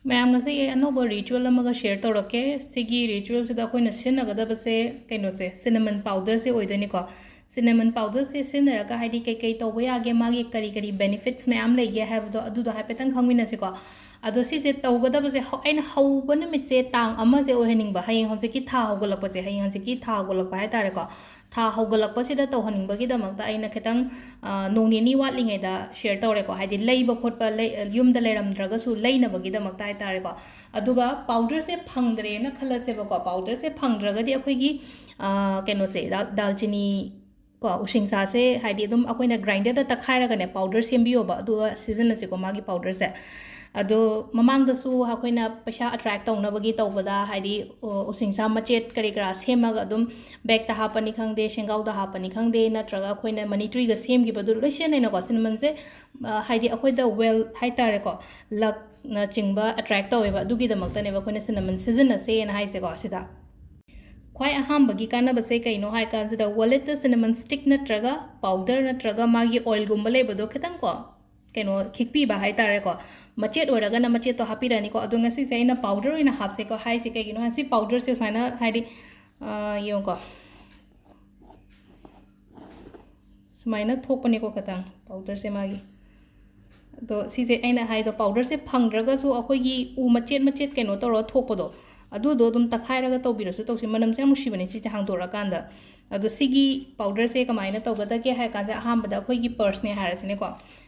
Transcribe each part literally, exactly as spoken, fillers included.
ꯃꯌꯥꯝ, ꯉꯁꯤ ꯑꯩ ꯑꯅꯧꯕ ꯔꯤꯆꯨꯋꯦꯜ ꯑꯃꯒ ꯁꯤꯌꯔ ꯇꯧꯔꯛꯀꯦ꯫ ꯁꯤꯒꯤ ꯔꯤꯆꯨꯋꯦꯜꯁꯤꯗ ꯑꯩꯈꯣꯏꯅ ꯁꯤꯖꯤꯟꯅꯒꯗꯕꯁꯦ ꯀꯩꯅꯣꯁꯦ, ꯁꯤꯅꯃꯟ ꯄꯥꯎꯗꯔꯁꯦ ꯑꯣꯏꯗꯣꯏꯅꯤꯀꯣ꯫ ꯁꯤꯅꯃꯟ ꯄꯥꯎꯗꯔꯁꯦ ꯁꯤꯖꯤꯟꯅꯔꯒ ꯍꯥꯏꯗꯤ ꯀꯩꯀꯩ ꯇꯧꯕ ꯌꯥꯒꯦ, ꯃꯥꯒꯤ ꯀꯔꯤ ꯀꯔꯤ ꯕꯦꯅꯤꯐꯤꯠꯁ ꯃꯌꯥꯝ ꯂꯩꯒꯦ ꯍꯥꯏꯕꯗꯣ, ꯑꯗꯨꯗꯣ ꯍꯥꯏꯐꯦꯠꯇꯪ ꯈꯪꯃꯤꯟꯅꯁꯤꯀꯣ꯫ ꯑꯗꯣ ꯁꯤꯁꯦ ꯇꯧꯒꯗꯕꯁꯦ ꯍꯧ-, ꯑꯩꯅ ꯍꯧꯕ ꯅꯨꯃꯤꯠꯁꯦ ꯇꯥꯡ ꯑꯃꯁꯦ ꯑꯣꯏꯍꯟꯅꯤꯡꯕ, ꯍꯌꯦꯡ ꯍꯧꯖꯤꯛꯀꯤ ꯊꯥ ꯍꯧꯒꯠꯂꯛꯄꯁꯦ, ꯍꯌꯦꯡ ꯍꯧꯖꯤꯛꯀꯤ ꯊꯥ ꯍꯧꯒꯠꯂꯛꯄ ꯍꯥꯏ ꯇꯥꯔꯦꯀꯣ꯫ ꯊꯥ ꯍꯧꯒꯠꯂꯛꯄꯁꯤꯗ ꯇꯧꯍꯟꯅꯤꯡꯕꯒꯤꯗꯃꯛꯇ ꯑꯩꯅ ꯈꯤꯇꯪ, ꯑ, ꯅꯣꯡ ꯅꯤꯅꯤ ꯋꯥꯠꯂꯤꯉꯩꯗ ꯁꯤꯌꯔ ꯇꯧꯔꯦꯀꯣ꯫ ꯍꯥꯏꯗꯤ ꯂꯩꯕ ꯈꯣꯠꯄ, ꯂꯩ-, ꯌꯨꯝꯗ ꯂꯩꯔꯝꯗ꯭ꯔꯒꯁꯨ ꯂꯩꯅꯕꯒꯤꯗꯃꯛꯇ ꯍꯥꯏ ꯇꯥꯔꯦꯀꯣ꯫ ꯑꯗꯨꯒ ꯄꯥꯎꯗꯔꯁꯦ ꯐꯪꯗ꯭ꯔꯦꯅ ꯈꯜꯂꯁꯦꯕꯀꯣ꯫ ꯄꯥꯎꯗꯔꯁꯦ ꯐꯪꯗ꯭ꯔꯒꯗꯤ ꯑꯩꯈꯣꯏꯒꯤ, ꯑ, ꯀꯩꯅꯣꯁꯦ, ꯗꯥꯜ-, ꯗꯥꯜꯆꯤꯅꯤ ꯀꯣ, ꯎꯁꯤꯡꯁꯥꯁꯦ ꯍꯥꯏꯗꯤ ꯑꯗꯨꯝ ꯑꯩꯈꯣꯏꯅ ꯒ꯭ꯔꯥꯏꯟꯗꯔꯗ ꯇꯛꯈꯥꯏꯔꯒꯅꯦ ꯄꯥꯎꯗꯔ ꯁꯦꯝꯕꯤꯌꯣꯕ, ꯑꯗꯨꯒ ꯁꯤꯖꯤꯟꯅꯁꯤꯀꯣ ꯃꯥꯒꯤ ꯄꯥꯎꯗꯔꯁꯦ꯫ ꯑꯗꯣ ꯃꯃꯥꯡꯗꯁꯨ ꯑꯩꯈꯣꯏꯅ ꯄꯩꯁꯥ ꯑꯦꯇ꯭ꯔꯦꯛ ꯇꯧꯅꯕꯒꯤ ꯇꯧꯕꯗ ꯍꯥꯏꯗꯤ, ꯑꯣ, ꯎꯁꯤꯡꯁꯥ ꯃꯆꯦꯠ ꯀꯔꯤ ꯀꯔꯥ ꯁꯦꯝꯃꯒ ꯑꯗꯨꯝ ꯕꯦꯛꯇ ꯍꯥꯞꯄꯅꯤ ꯈꯪꯗꯦ, ꯁꯦꯡꯒꯥꯎꯗ ꯍꯥꯞꯄꯅꯤ ꯈꯪꯗꯦ, ꯅꯠꯇ꯭ꯔꯒ ꯑꯩꯈꯣꯏꯅ ꯃꯅꯤ ꯇ꯭ꯔꯤꯒ ꯁꯦꯝꯈꯤꯕꯗꯨ ꯂꯣꯏ ꯁꯤꯖꯤꯟꯅꯩꯅꯀꯣ꯫ ꯁꯤꯅꯃꯟꯁꯦ, ꯑ, ꯍꯥꯏꯗꯤ ꯑꯩꯈꯣꯏꯗ ꯋꯦꯜ ꯍꯥꯏ ꯇꯥꯔꯦꯀꯣ, ꯂꯛꯅꯆꯤꯡꯕ ꯑꯦꯇ꯭ꯔꯦꯛ ꯇꯧꯋꯦꯕ, ꯑꯗꯨꯒꯤꯗꯃꯛꯇꯅꯦꯕ ꯑꯩꯈꯣꯏꯅ ꯁꯤꯅꯃꯟ ꯁꯤꯖꯤꯟꯅꯁꯦꯅ ꯍꯥꯏꯁꯦꯀꯣ ꯁꯤꯗ꯫ ꯈ꯭ꯋꯥꯏ ꯑꯍꯥꯟꯕꯒꯤ ꯀꯥꯟꯅꯕꯁꯦ ꯀꯩꯅꯣ ꯍꯥꯏ ꯀꯥꯟꯁꯤꯗ, ꯋꯥꯂꯦꯠꯇ ꯁꯤꯅꯃꯟ ꯁ꯭ꯇꯤꯛ ꯅꯠꯇ꯭ꯔꯒ ꯄꯥꯎꯗꯔ ꯅꯠꯇ꯭ꯔꯒ ꯃꯥꯒꯤ ꯑꯣꯏꯜꯒꯨꯝꯕ ꯂꯩꯕꯗꯣ ꯈꯤꯇꯪ ꯀꯣ, ꯀꯩꯅꯣ, ꯈꯤꯛꯄꯤꯕ ꯍꯥꯏ ꯇꯥꯔꯦꯀꯣ꯫ ꯃꯆꯦꯠ ꯑꯣꯏꯔꯒꯅ ꯃꯆꯦꯠꯇꯣ ꯍꯥꯞꯄꯤꯔꯅꯤꯀꯣ꯫ ꯑꯗꯣ ꯉꯁꯤꯁꯦ ꯑꯩꯅ ꯄꯥꯎꯗꯔ ꯑꯣꯏꯅ ꯍꯥꯞꯁꯦꯀꯣ ꯍꯥꯏꯁꯦ ꯀꯩꯒꯤꯅꯣ ꯍꯥꯏ, ꯁꯤ ꯄꯥꯎꯗꯔꯁꯦ ꯁꯨꯃꯥꯏꯅ ꯍꯥꯏꯗꯤ, ꯑ, ꯌꯦꯡꯉꯨꯀꯣ, ꯁꯨꯃꯥꯏꯅ ꯊꯣꯛꯄꯅꯦꯀꯣ ꯈꯇꯪ ꯄꯥꯎꯗꯔꯁꯦ ꯃꯥꯒꯤ꯫ ꯑꯗꯣ ꯁꯤꯁꯦ ꯑꯩꯅ ꯍꯥꯏꯗꯣ, ꯄꯥꯎꯗꯔꯁꯦ ꯐꯪꯗ꯭ꯔꯒꯁꯨ ꯑꯩꯈꯣꯏꯒꯤ ꯎ ꯃꯆꯦꯠ ꯃꯆꯦꯠ ꯀꯩꯅꯣ ꯇꯧꯔꯒ ꯊꯣꯛꯄꯗꯣ, ꯑꯗꯨꯗꯣ ꯑꯗꯨꯝ ꯇꯛꯈꯥꯏꯔꯒ ꯇꯧꯕꯤꯔꯁꯨ ꯇꯧꯁꯤ, ꯃꯅꯝꯁꯦ ꯌꯥꯝ ꯅꯨꯡꯁꯤꯕꯅꯦ ꯁꯤꯁꯦ ꯍꯥꯡꯗꯣꯔꯛꯑꯀꯥꯟꯗ꯫ ꯑꯗꯣ ꯁꯤꯒꯤ ꯄꯥꯎꯗꯔꯁꯦ ꯀꯃꯥꯏꯅ ꯇꯧꯒꯗꯒꯦ ꯍꯥꯏ ꯀꯥꯟꯁꯦ, ꯑꯍꯥꯟꯕꯗ ꯑꯩꯈꯣꯏꯒꯤ ꯄꯔꯁꯅꯦ ꯍꯥꯏꯔꯁꯤꯅꯦꯀꯣ,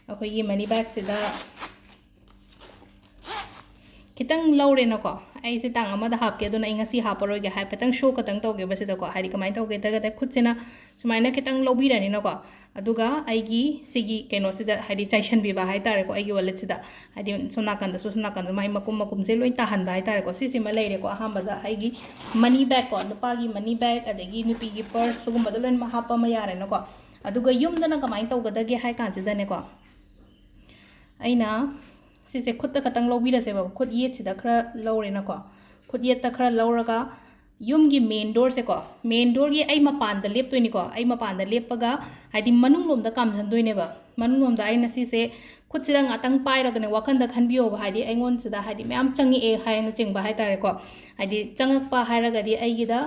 ꯑꯩꯈꯣꯏꯒꯤ ꯃꯅꯤ ꯕꯦꯒꯁꯤꯗ ꯈꯤꯇꯪ ꯂꯧꯔꯦꯅꯀꯣ꯫ ꯑꯩꯁꯦ ꯇꯥꯡ ꯑꯃꯗ ꯍꯥꯞꯀꯦ, ꯑꯗꯨꯅ ꯑꯩ ꯉꯁꯤ ꯍꯥꯞꯄꯔꯣꯏꯒꯦ, ꯍꯥꯏꯐꯦꯠꯇꯪ ꯁꯣ ꯈꯛꯇꯪ ꯇꯧꯒꯦꯕ ꯁꯤꯗꯀꯣ꯫ ꯍꯥꯏꯗꯤ ꯀꯃꯥꯏꯅ ꯇꯧꯒꯦ ꯍꯥꯏꯔꯒꯗꯤ, ꯈꯨꯠꯁꯤꯅ ꯁꯨꯃꯥꯏꯅ ꯈꯤꯇꯪ ꯂꯧꯕꯤꯔꯅꯤꯅꯀꯣ, ꯑꯗꯨꯒ ꯑꯩꯒꯤ ꯁꯤꯒꯤ ꯀꯩꯅꯣꯁꯤꯗ ꯍꯥꯏꯗꯤ ꯆꯥꯏꯁꯟꯕꯤꯕ ꯍꯥꯏ ꯇꯥꯔꯦꯀꯣ, ꯑꯩꯒꯤ ꯋꯥꯂꯦꯠꯁꯤꯗ꯫ ꯍꯥꯏꯗꯤ ꯁꯣꯝ ꯅꯥꯀꯟꯗꯁꯨ, ꯁꯣꯝ ꯅꯥꯀꯟꯗ ꯃꯥꯏ ꯃꯀꯨꯝ ꯃꯀꯨꯝꯁꯦ ꯂꯣꯏ ꯇꯥꯍꯟꯕ ꯍꯥꯏ ꯇꯥꯔꯦꯀꯣ꯫ ꯁꯤꯁꯤꯃ ꯂꯩꯔꯦꯀꯣ꯫ ꯑꯍꯥꯟꯕꯗ ꯑꯩꯒꯤ ꯃꯅꯤ ꯕꯦꯒꯀꯣ, ꯅꯨꯄꯥꯒꯤ ꯃꯅꯤ ꯕꯦꯒ, ꯑꯗꯒꯤ ꯅꯨꯄꯤꯒꯤ ꯄꯔꯁ, ꯁꯤꯒꯨꯝꯕꯗ ꯂꯣꯏꯅꯃꯛ ꯍꯥꯞꯄ ꯑꯃ ꯌꯥꯔꯦꯅꯀꯣ꯫ ꯑꯗꯨꯒ ꯌꯨꯝꯗꯅ ꯀꯃꯥꯏꯅ ꯇꯧꯒꯗꯒꯦ ꯍꯥꯏ ꯀꯥꯟꯁꯤꯗꯅꯦꯀꯣ, ꯑꯩꯅ ꯁꯤꯁꯦ ꯈꯨꯠꯇ ꯈꯛꯇꯪ ꯂꯧꯕꯤꯔꯁꯦꯕ, ꯈꯨꯠ ꯌꯦꯠꯁꯤꯗ ꯈꯔ ꯂꯧꯔꯦꯅꯀꯣ꯫ ꯈꯨꯠ ꯌꯦꯠꯇ ꯈꯔ ꯂꯧꯔꯒ ꯌꯨꯝꯒꯤ ꯃꯦꯟ ꯗꯣꯔꯁꯦꯀꯣ, ꯃꯦꯟ ꯗꯣꯔꯒꯤ ꯑꯩ ꯃꯄꯥꯟꯗ ꯂꯦꯞꯇꯣꯏꯅꯤꯀꯣ꯫ ꯑꯩ ꯃꯄꯥꯟꯗ ꯂꯦꯞꯄꯒ ꯍꯥꯏꯗꯤ ꯃꯅꯨꯡꯂꯣꯝꯗ ꯀꯥꯝꯁꯤꯟꯗꯣꯏꯅꯦꯕ꯫ ꯃꯅꯨꯡꯂꯣꯝꯗ ꯑꯩꯅ ꯁꯤꯁꯦ ꯈꯨꯠꯁꯤꯗ ꯉꯥꯛꯇꯪ ꯄꯥꯏꯔꯒꯅꯦ, ꯋꯥꯈꯟꯗ ꯈꯟꯕꯤꯌꯣꯕ, ꯍꯥꯏꯗꯤ ꯑꯩꯉꯣꯟꯁꯤꯗ ꯍꯥꯏꯗꯤ ꯃꯌꯥꯝ ꯆꯪꯉꯛꯑꯦ ꯍꯥꯏꯅꯆꯤꯡꯕ ꯍꯥꯏꯇꯥꯔꯦꯀꯣ꯫ ꯍꯥꯏꯗꯤ ꯆꯪꯉꯛꯄ ꯍꯥꯏꯔꯒꯗꯤ ꯑꯩꯒꯤꯗ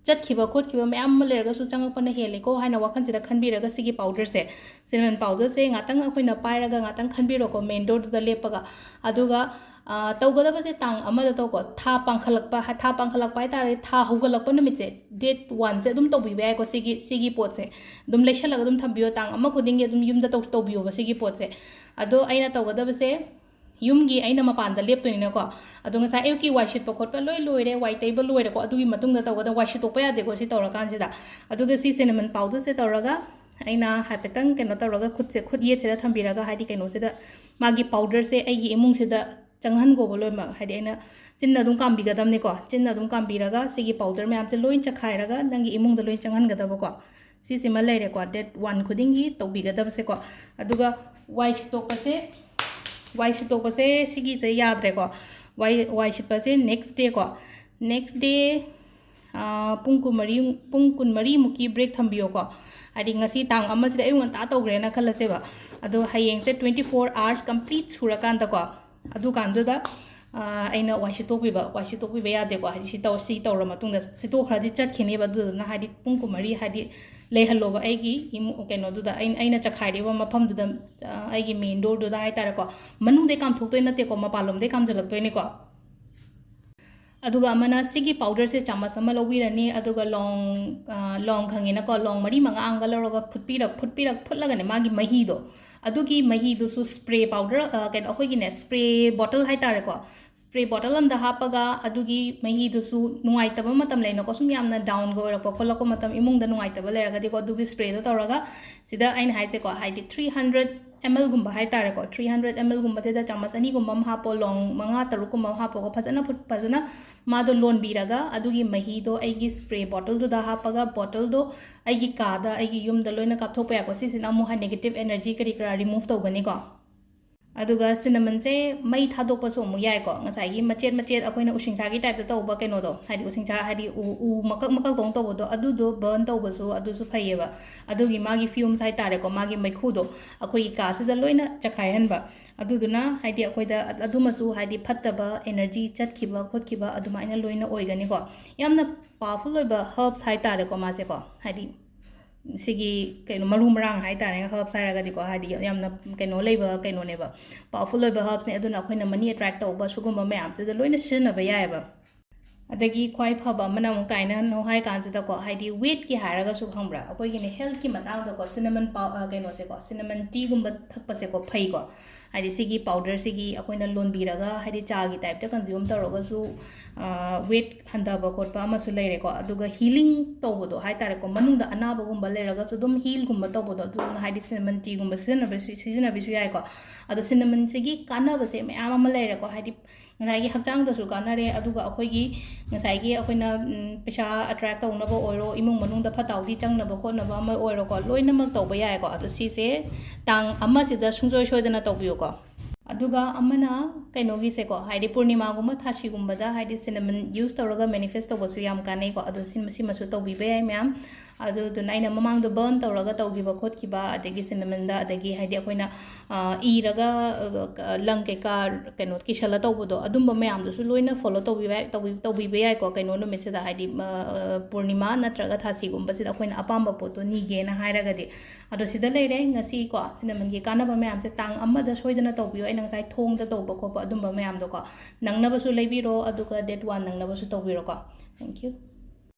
ꯆꯠꯈꯤꯕ ꯈꯣꯠꯈꯤꯕ ꯃꯌꯥꯝ ꯑꯃ ꯂꯩꯔꯒꯁꯨ ꯆꯪꯉꯛꯄꯅ ꯍꯦꯜꯂꯦꯀꯣ ꯍꯥꯏꯅ ꯋꯥꯈꯜꯁꯤꯗ ꯈꯟꯕꯤꯔꯒ, ꯁꯤꯒꯤ powderꯁꯦ, cinnamon powderꯁꯦ ꯉꯥꯛꯇꯪ ꯑꯩꯈꯣꯏꯅ ꯄꯥꯏꯔꯒ ꯉꯥꯛꯇꯪ ꯈꯟꯕꯤꯔꯣꯀꯣ, main doorꯗꯨꯗ ꯂꯦꯞꯄꯒ꯫ ꯑꯗꯨꯒ, ꯑ, ꯇꯧꯒꯗꯕꯁꯦ ꯇꯥꯡ ꯑꯃꯗ ꯇꯧꯀꯣ, ꯊꯥ ꯄꯥꯡꯈꯠꯂꯛꯄ, ꯊꯥ ꯄꯥꯡꯈꯠꯂꯛꯄ ꯍꯥꯏꯇꯥꯔꯦ, ꯊꯥ ꯍꯧꯒꯠꯂꯛꯄ ꯅꯨꯃꯤꯠꯁꯦ, date oneꯁꯦ ꯑꯗꯨꯝ ꯇꯧꯕꯤꯕ ꯌꯥꯏꯀꯣ꯫ ꯁꯤꯒꯤ, ꯁꯤꯒꯤ ꯄꯣꯠꯁꯦ ꯑꯗꯨꯝ ꯂꯩꯁꯜꯂꯒ ꯑꯗꯨꯝ ꯊꯝꯕꯤꯌꯣ, ꯇꯥꯡ ꯑꯃ ꯈꯨꯗꯤꯡꯒꯤ ꯑꯗꯨꯝ ꯌꯨꯝꯗ ꯇꯧ-, ꯇꯧꯕꯤꯌꯣꯕ ꯁꯤꯒꯤ ꯄꯣꯠꯁꯦ꯫ ꯑꯗꯣ ꯑꯩꯅ ꯇꯧꯒꯗꯕꯁꯦ, ꯌꯨꯝꯒꯤ ꯑꯩꯅ ꯃꯄꯥꯟꯗ ꯂꯦꯞꯇꯣꯏꯅꯤꯅꯀꯣ꯫ ꯑꯗꯣ ꯉꯁꯥꯏ ꯑꯌꯨꯛꯀꯤ ꯋꯥꯏ ꯁꯤꯠꯄ ꯈꯣꯠꯄ ꯂꯣꯏ ꯂꯣꯏꯔꯦ, ꯋꯥꯏ ꯇꯩꯕ ꯂꯣꯏꯔꯦꯀꯣ꯫ ꯑꯗꯨꯒꯤ ꯃꯇꯨꯡꯗ ꯇꯧꯒꯗꯕ, ꯋꯥꯏ ꯁꯤꯠꯇꯣꯛꯄ ꯌꯥꯗꯦꯀꯣ ꯁꯤ ꯇꯧꯔꯀꯥꯟꯁꯤꯗ꯫ ꯑꯗꯨꯒ ꯁꯤ cinnamon powderꯁꯦ ꯇꯧꯔꯒ ꯑꯩꯅ ꯍꯥꯏꯐꯦꯠꯇꯪ ꯀꯩꯅꯣ ꯇꯧꯔꯒ, ꯈꯨꯠꯁꯦ, ꯈꯨꯠ ꯌꯦꯠꯁꯤꯗ ꯊꯝꯕꯤꯔꯒ, ꯍꯥꯏꯗꯤ ꯀꯩꯅꯣꯁꯤꯗ, ꯃꯥꯒꯤ powderꯁꯦ ꯑꯩꯒꯤ ꯏꯃꯨꯡꯁꯤꯗ ꯆꯪꯍꯟꯈꯣꯕ ꯂꯣꯏꯅꯃꯛ꯫ ꯍꯥꯏꯗꯤ ꯑꯩꯅ ꯆꯤꯟꯅ ꯑꯗꯨꯝ ꯀꯥꯝꯕꯤꯒꯗꯕꯅꯤꯀꯣ꯫ ꯆꯤꯟꯅ ꯑꯗꯨꯝ ꯀꯥꯝꯕꯤꯔꯒ ꯁꯤꯒꯤ powder ꯃꯌꯥꯝꯁꯦ ꯂꯣꯏ ꯆꯈꯥꯏꯔꯒ ꯅꯪꯒꯤ ꯏꯃꯨꯡꯗ ꯂꯣꯏ ꯆꯪꯍꯟꯒꯗꯕꯀꯣ꯫ ꯁꯤꯁꯤꯃ ꯂꯩꯔꯦꯀꯣ, date one ꯈꯨꯗꯤꯡꯒꯤ ꯇꯧꯕꯤꯒꯗꯕꯁꯦꯀꯣ꯫ ꯑꯗꯨꯒ ꯋꯥꯏ ꯁꯤꯠꯇꯣꯛꯄꯁꯦ, ꯋꯥꯏ ꯁꯤꯠꯇꯣꯛꯄꯁꯦ ꯁꯤꯒꯤꯁꯦ ꯌꯥꯗ꯭ꯔꯦꯀꯣ꯫ ꯋꯥꯏ, ꯋꯥꯏ ꯁꯤꯠꯄꯁꯦ next day ꯀꯣ, next day, ꯑꯥ, ꯄꯨꯡ ꯀꯨꯟꯃꯔꯤ, ꯄꯨꯡ ꯀꯨꯟꯃꯔꯤꯃꯨꯛꯀꯤ break ꯊꯝꯕꯤꯌꯣꯀꯣ꯫ ꯍꯥꯏꯗꯤ ꯉꯁꯤ ꯇꯥꯡ ꯑꯃꯁꯤꯗ ꯑꯌꯨꯛ ꯉꯟꯇꯥ ꯇꯧꯈ꯭ꯔꯦꯅ ꯈꯜꯂꯁꯦꯕ꯫ ꯑꯗꯣ ꯍꯌꯦꯡꯁꯦ twenty four hours complete ꯁꯨꯔꯀꯥꯟꯗꯀꯣ, ꯑꯗꯨꯀꯥꯟꯗꯨꯗ, ꯑꯥ, ꯑꯩꯅ ꯋꯥꯏ ꯁꯤꯠꯇꯣꯛꯄꯤꯕ, ꯋꯥꯏ ꯁꯤꯠꯇꯣꯛꯄꯤꯕ ꯌꯥꯗꯦꯀꯣ꯫ ꯍꯥꯏꯗꯤ ꯁꯤ ꯇꯧ-, ꯁꯤ ꯇꯧꯔ ꯃꯇꯨꯡꯗ ꯁꯤꯠꯇꯣꯛꯈ꯭ꯔꯗꯤ ꯆꯠꯈꯤꯅꯦꯕ꯫ ꯑꯗꯨꯗꯨꯅ ꯍꯥꯏꯗꯤ ꯄꯨꯡ ꯀꯨꯟꯃꯔꯤ ꯍꯥꯏꯗꯤ ꯂꯩꯍꯜꯂꯣꯕ ꯑꯩꯒꯤ ꯏꯃꯨ-, ꯀꯩꯅꯣꯗꯨꯗ, ꯑꯩꯅ, ꯑꯩꯅ ꯆꯈꯥꯏꯔꯤꯕ ꯃꯐꯝꯗꯨꯗ, ꯑꯥ, ꯑꯩꯒꯤ main doorꯗꯨꯗ ꯍꯥꯏꯇꯥꯔꯦꯀꯣ꯫ ꯃꯅꯨꯡꯗꯩ ꯀꯥꯝꯊꯣꯛꯇꯣꯏ ꯅꯠꯇꯦꯀꯣ, ꯃꯄꯥꯟꯂꯣꯝꯗꯩ ꯀꯥꯝꯁꯤꯜꯂꯛꯇꯣꯏꯅꯤꯀꯣ꯫ ꯑꯗꯨꯒ ꯑꯃꯅ ꯁꯤꯒꯤ powderꯁꯦ ꯆꯥꯃꯁ ꯑꯃ ꯂꯧꯕꯤꯔꯅꯤ, ꯑꯗꯨꯒ ꯂꯣꯡ, ꯑ, ꯂꯣꯡ ꯈꯪꯉꯦꯅꯀꯣ, ꯂꯣꯡ ꯃꯔꯤ ꯃꯉꯥ ꯑꯃꯒ ꯂꯧꯔꯒ ꯐꯨꯠꯄꯤꯔꯛ-, ꯐꯨꯠꯄꯤꯔꯛ-, ꯐꯨꯠꯂꯒꯅꯦ, ꯃꯥꯒꯤ ꯃꯍꯤꯗꯣ, ꯑꯗꯨꯒꯤ ꯃꯍꯤꯗꯨꯁꯨ spray powder, ꯑ, ꯀꯩꯅꯣ, ꯑꯩꯈꯣꯏꯒꯤꯅꯦ, spray bottle ꯍꯥꯏꯇꯥꯔꯦꯀꯣ, spray bottle ꯑꯃꯗ ꯍꯥꯞꯄꯒ, ꯑꯗꯨꯒꯤ ꯃꯍꯤꯗꯨꯁꯨ, ꯅꯨꯡꯉꯥꯏꯇꯕ ꯃꯇꯝ ꯂꯩꯅꯀꯣ, ꯁꯨꯝ ꯌꯥꯝꯅ downꯒ ꯑꯣꯏꯔꯛꯄ ꯈꯣꯠꯂꯛꯄ ꯃꯇꯝ, ꯏꯃꯨꯡꯗ ꯅꯨꯡꯉꯥꯏꯇꯕ ꯂꯩꯔꯒꯗꯤꯀꯣ, ꯑꯗꯨꯒꯤ sprayꯗꯣ ꯇꯧꯔꯒ ꯁꯤꯗ ꯑꯩꯅ ꯍꯥꯏꯁꯦꯀꯣ, ꯍꯥꯏꯗꯤ three hundred mlꯒꯨꯝꯕ ꯍꯥꯏꯇꯥꯔꯦꯀꯣ, three hundred mlꯒꯨꯝꯕꯗꯨꯗ ꯆꯥꯃꯁ ꯑꯅꯤꯒꯨꯝꯕ ꯑꯃ ꯍꯥꯞꯄꯣ, ꯂꯣꯡ ꯃꯉꯥ ꯇꯔꯨꯛꯀꯨꯝꯕ ꯑꯃ ꯍꯥꯞꯄꯒ ꯐꯖꯅ ꯐꯨꯠ-, ꯐꯖꯅ ꯃꯥꯗꯣ ꯂꯣꯟꯕꯤꯔꯒ, ꯑꯗꯨꯒꯤ ꯃꯍꯤꯗꯣ ꯑꯩꯒꯤ spray bottleꯗꯨꯗ ꯍꯥꯞꯄꯒ, bottleꯗꯣ ꯑꯩꯒꯤ ꯀꯥꯗ, ꯑꯩꯒꯤ ꯌꯨꯝꯗ ꯂꯣꯏꯅ ꯀꯥꯞꯊꯣꯛꯄ ꯌꯥꯏꯀꯣ꯫ ꯁꯤꯁꯤꯅ ꯑꯃꯨꯛ negative energy ꯀꯔꯤ ꯀꯔꯥ remove ꯇꯧꯒꯅꯤꯀꯣ꯫ ꯑꯗꯨꯒ ꯁꯤꯅꯃꯟꯁꯦ ꯃꯩ ꯊꯥꯗꯣꯛꯄꯁꯨ ꯑꯃꯨꯛ ꯌꯥꯏꯀꯣ꯫ ꯉꯁꯥꯏꯒꯤ ꯃꯆꯦꯠ ꯃꯆꯦꯠ ꯑꯩꯈꯣꯏꯅ ꯎꯁꯤꯡꯁꯥꯒꯤ ꯇꯥꯏꯞꯇ ꯇꯧꯕ ꯀꯩꯅꯣꯗꯣ, ꯍꯥꯏꯗꯤ ꯎꯁꯤꯡꯁꯥ, ꯍꯥꯏꯗꯤ ꯎ, ꯎ ꯃꯀꯛ ꯃꯀꯛ ꯇꯧꯅ ꯇꯧꯕꯗꯣ, ꯑꯗꯨꯗꯣ ꯕꯔꯟ ꯇꯧꯕꯁꯨ ꯑꯗꯨꯁꯨ ꯐꯩꯌꯦꯕ꯫ ꯑꯗꯨꯒꯤ ꯃꯥꯒꯤ ꯐ꯭ꯌꯨꯝꯁ ꯍꯥꯏꯇꯥꯔꯦꯀꯣ, ꯃꯥꯒꯤ ꯃꯩꯈꯨꯗꯣ ꯑꯩꯈꯣꯏꯒꯤ ꯀꯥꯁꯤꯗ ꯂꯣꯏꯅ ꯆꯈꯥꯏꯍꯟꯕ꯫ ꯑꯗꯨꯗꯨꯅ ꯍꯥꯏꯗꯤ ꯑꯩꯈꯣꯏꯗ ꯑꯗꯨꯃꯁꯨ ꯍꯥꯏꯗꯤ ꯐꯠꯇꯕ ꯑꯦꯅꯔꯖꯤ ꯆꯠꯈꯤꯕ ꯈꯣꯠꯈꯤꯕ ꯑꯗꯨꯃꯥꯏꯅ ꯂꯣꯏꯅ ꯑꯣꯏꯒꯅꯤꯀꯣ꯫ ꯌꯥꯝꯅ ꯄꯥꯋꯔꯐꯨꯜ ꯑꯣꯏꯕ ꯍꯔꯕꯁ ꯍꯥꯏꯇꯥꯔꯦꯀꯣ ꯃꯥꯁꯦꯀꯣ, ꯍꯥꯏꯗꯤ ꯁꯤꯒꯤ ꯀꯩꯅꯣ ꯃꯔꯨ ꯃꯔꯥꯡ ꯍꯥꯏꯇꯥꯔꯦ, ꯍꯔꯕꯁ ꯍꯥꯏꯔꯒꯗꯤꯀꯣ, ꯍꯥꯏꯗꯤ ꯌꯥꯝꯅ ꯀꯩꯅꯣ ꯂꯩꯕ ꯀꯩꯅꯣꯅꯦꯕ, ꯄꯥꯋꯔꯐꯨꯜ ꯑꯣꯏꯕ ꯍꯔꯕꯁꯅꯦ꯫ ꯑꯗꯨꯅ ꯑꯩꯈꯣꯏꯅ ꯃꯅꯤ ꯑꯦꯇ꯭ꯔꯦꯛ ꯇꯧꯕ ꯁꯤꯒꯨꯝꯕ ꯃꯌꯥꯝꯁꯤꯗ ꯂꯣꯏꯅ ꯁꯤꯖꯤꯟꯅꯕ ꯌꯥꯏꯑꯕ꯫ ꯑꯗꯒꯤ ꯈ꯭ꯋꯥꯏ ꯐꯕ ꯑꯃꯅ ꯑꯃꯨꯛ ꯀꯥꯏꯅꯅꯣ ꯍꯥꯏ ꯀꯥꯟꯁꯤꯗꯀꯣ, ꯍꯥꯏꯗꯤ ꯋꯦꯠꯀꯤ ꯍꯥꯏꯔꯒꯁꯨ ꯈꯪꯕ꯭ꯔꯥ, ꯑꯩꯈꯣꯏꯒꯤꯅꯦ ꯍꯦꯜꯠꯀꯤ ꯃꯇꯥꯡꯗꯀꯣ ꯁꯤꯅꯃꯟ ꯄꯥꯎ ꯀꯩꯅꯣꯁꯦꯀꯣ, ꯁꯤꯅꯃꯟ ꯇꯤꯒꯨꯝꯕ ꯊꯛꯄꯁꯦꯀꯣ ꯐꯩꯀꯣ꯫ ꯍꯥꯏꯗꯤ ꯁꯤꯒꯤ ꯄꯥꯎꯗꯔꯁꯤꯒꯤ ꯑꯩꯈꯣꯏꯅ ꯂꯣꯟꯕꯤꯔꯒ ꯍꯥꯏꯗꯤ ꯆꯥꯒꯤ ꯇꯥꯏꯞꯇ ꯀꯟꯖ꯭ꯌꯨꯝ ꯇꯧꯔꯒꯁꯨ ꯋꯦꯠ ꯍꯟꯊꯕ ꯈꯣꯠꯄ ꯑꯃꯁꯨ ꯂꯩꯔꯦꯀꯣ꯫ ꯑꯗꯨꯒ ꯍꯤꯂꯤꯡ ꯇꯧꯕꯗꯣ ꯍꯥꯏꯇꯥꯔꯦꯀꯣ, ꯃꯅꯨꯡꯗ ꯑꯅꯥꯕꯒꯨꯝꯕ ꯂꯩꯔꯒꯁꯨ ꯑꯗꯨꯝ ꯍꯤꯜꯒꯨꯝꯕ ꯇꯧꯕꯗꯣ, ꯑꯗꯨꯅ ꯍꯥꯏꯗꯤ ꯁꯤꯅꯃꯟ ꯇꯤꯒꯨꯝꯕ ꯁꯤꯖꯤꯟꯅꯕꯁꯨ ꯁꯤꯖꯤꯟꯅꯕꯁꯨ ꯌꯥꯏꯀꯣ꯫ ꯑꯗꯣ ꯁꯤꯅꯃꯟꯁꯤꯒꯤ ꯀꯥꯟꯅꯕꯁꯦ ꯃꯌꯥꯝ ꯑꯃ ꯂꯩꯔꯦꯀꯣ, ꯍꯥꯏꯗꯤ ꯉꯁꯥꯏꯒꯤ ꯍꯛꯆꯥꯡꯗꯁꯨ ꯀꯥꯟꯅꯔꯦ, ꯑꯗꯨꯒ ꯑꯩꯈꯣꯏꯒꯤ ꯉꯁꯥꯏꯒꯤ ꯑꯩꯈꯣꯏꯅ ꯎꯝ, ꯄꯩꯁꯥ ꯑꯦꯇ꯭ꯔꯦꯛ ꯇꯧꯅꯕ ꯑꯣꯏꯔꯣ, ꯏꯃꯨꯡ ꯃꯅꯨꯡꯗ ꯐꯠꯇ ꯍꯥꯎꯊꯤ ꯆꯪꯅꯕ ꯈꯣꯠꯅꯕ ꯑꯃ ꯑꯣꯏꯔꯣꯀꯣ, ꯂꯣꯏꯅꯃꯛ ꯇꯧꯕ ꯌꯥꯏꯀꯣ꯫ ꯑꯗꯣ ꯁꯤꯁꯦ ꯇꯥꯡ ꯑꯃꯁꯤꯗ ꯁꯨꯡꯁꯣꯏ ꯁꯣꯏꯗꯅ ꯇꯧꯕꯤꯌꯨꯀꯣ꯫ ꯑꯗꯨꯒ ꯑꯃꯅ ꯀꯩꯅꯣꯒꯤꯁꯦꯀꯣ, ꯍꯥꯏꯗꯤ ꯄꯨꯔꯅꯤꯃꯥꯒꯨꯝꯕ ꯊꯥꯁꯤꯒꯨꯝꯕꯗ ꯍꯥꯏꯗꯤ ꯁꯤꯅꯃꯟ ꯌꯨꯁ ꯇꯧꯔꯒ ꯃꯦꯅꯤꯐꯦꯁ ꯇꯧꯕꯁꯨ ꯌꯥꯝ ꯀꯥꯟꯅꯩꯀꯣ꯫ ꯑꯗꯣ ꯁꯤꯃ-, ꯁꯤꯃꯁꯨ ꯇꯧꯕꯤꯕ ꯌꯥꯏ ꯃꯌꯥꯝ꯫ ꯑꯗꯨꯗꯨꯅ ꯑꯩꯅ ꯃꯃꯥꯡꯗ ꯕꯔꯟ ꯇꯧꯔꯒ ꯇꯧꯈꯤꯕ ꯈꯣꯠꯈꯤꯕ, ꯑꯗꯒꯤ ꯁꯤꯅꯃꯟꯗ, ꯑꯗꯒꯤ ꯍꯥꯏꯗꯤ ꯑꯩꯈꯣꯏꯅ ꯑ, ꯏꯔꯒ ꯑ, ꯂꯪ ꯀꯩꯀꯥ ꯀꯩꯅꯣ ꯀꯤꯁꯜꯂ ꯇꯧꯕꯗꯣ, ꯑꯗꯨꯝꯕ ꯃꯌꯥꯝꯗꯨꯁꯨ ꯂꯣꯏꯅ ꯐꯣꯂꯣ ꯇꯧꯕꯤꯕ ꯌꯥꯏ, ꯇꯧꯕꯤ-, ꯇꯧꯕꯤꯕ ꯌꯥꯏꯀꯣ꯫ ꯀꯩꯅꯣ ꯅꯨꯃꯤꯠꯁꯤꯗ ꯍꯥꯏꯗꯤ ꯑ, ꯄꯨꯔꯅꯤꯃꯥ ꯅꯠꯇ꯭ꯔꯒ ꯊꯥꯁꯤꯒꯨꯝꯕꯁꯤꯗ ꯑꯩꯈꯣꯏꯅ ꯑꯄꯥꯝꯕ ꯄꯣꯠꯇꯣ ꯅꯤꯒꯦꯅ ꯍꯥꯏꯔꯒꯗꯤ꯫ ꯑꯗꯣ ꯁꯤꯗ ꯂꯩꯔꯦ ꯉꯁꯤꯀꯣ ꯁꯤꯅꯃꯟꯒꯤ ꯀꯥꯟꯅꯕ ꯃꯌꯥꯝꯁꯦ꯫ ꯇꯥꯡ ꯑꯃꯗ ꯁꯣꯏꯗꯅ ꯇꯧꯕꯤꯌꯣ꯫ ꯑꯩꯅ ꯉꯁꯥꯏ ꯊꯣꯡꯗ ꯇꯧꯕ ꯈꯣꯠꯄ ꯑꯗꯨꯝꯕ ꯃꯌꯥꯝꯗꯣꯀꯣ, ꯅꯪꯅꯕꯁꯨ ꯂꯩꯕꯤꯔꯣ, ꯑꯗꯨꯒ ꯗꯦꯠ ꯋꯥꯟ ꯅꯪꯅꯕꯁꯨ ꯇꯧꯕꯤꯔꯣꯀꯣ꯫ Thank you.